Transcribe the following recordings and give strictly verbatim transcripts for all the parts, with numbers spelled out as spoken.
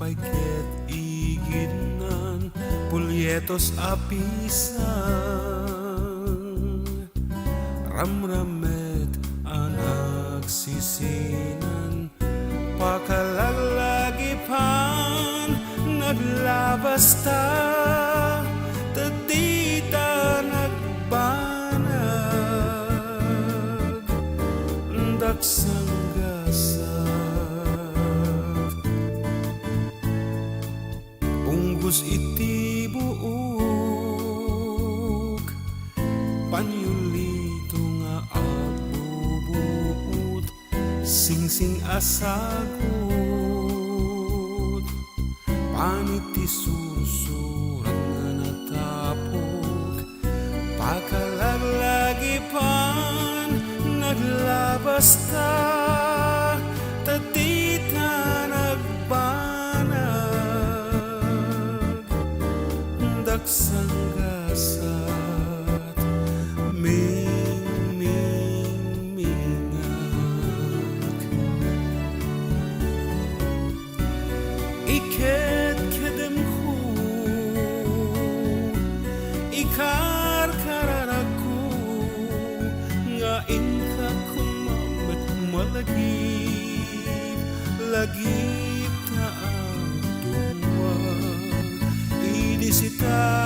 pay ket igidnan, pulietos a pisang, ramramet a nagsisinan, pakalaglagipan, naglabasta, tadita nagbanag, daksang gasat. Unggos iti buok, panyulito nga agbubuot, singsing a sagut, pan iti sursurat nga natapok, pakalaglagipan, naglabasta, tadita nagbanag, daksang gasat, mingmingmingak. Ikedkedemko, ikarkararagko, nga inka koma met malagip, lagip ta agduma idi sita.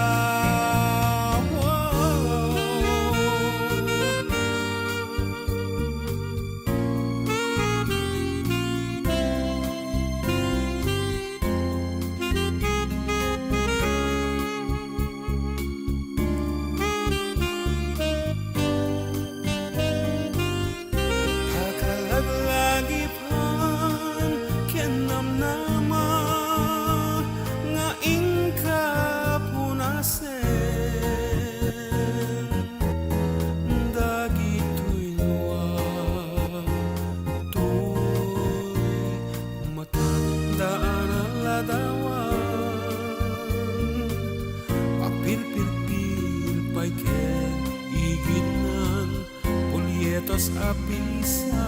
Pakalaglagipan ken namnama nga inka punasen. Dagitoy no adtoy matanda a naladawan, papirpirpir pay ken igidnan, pulietos a pisang,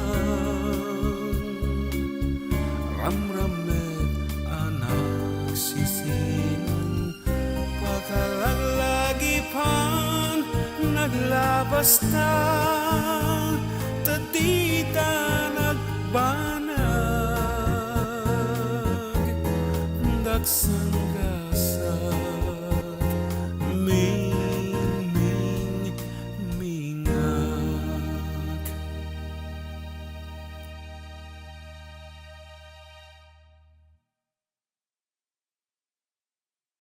ramramet a nagsisinan, pakalaglagipan, naglabasta, tadita nagbanag, daksang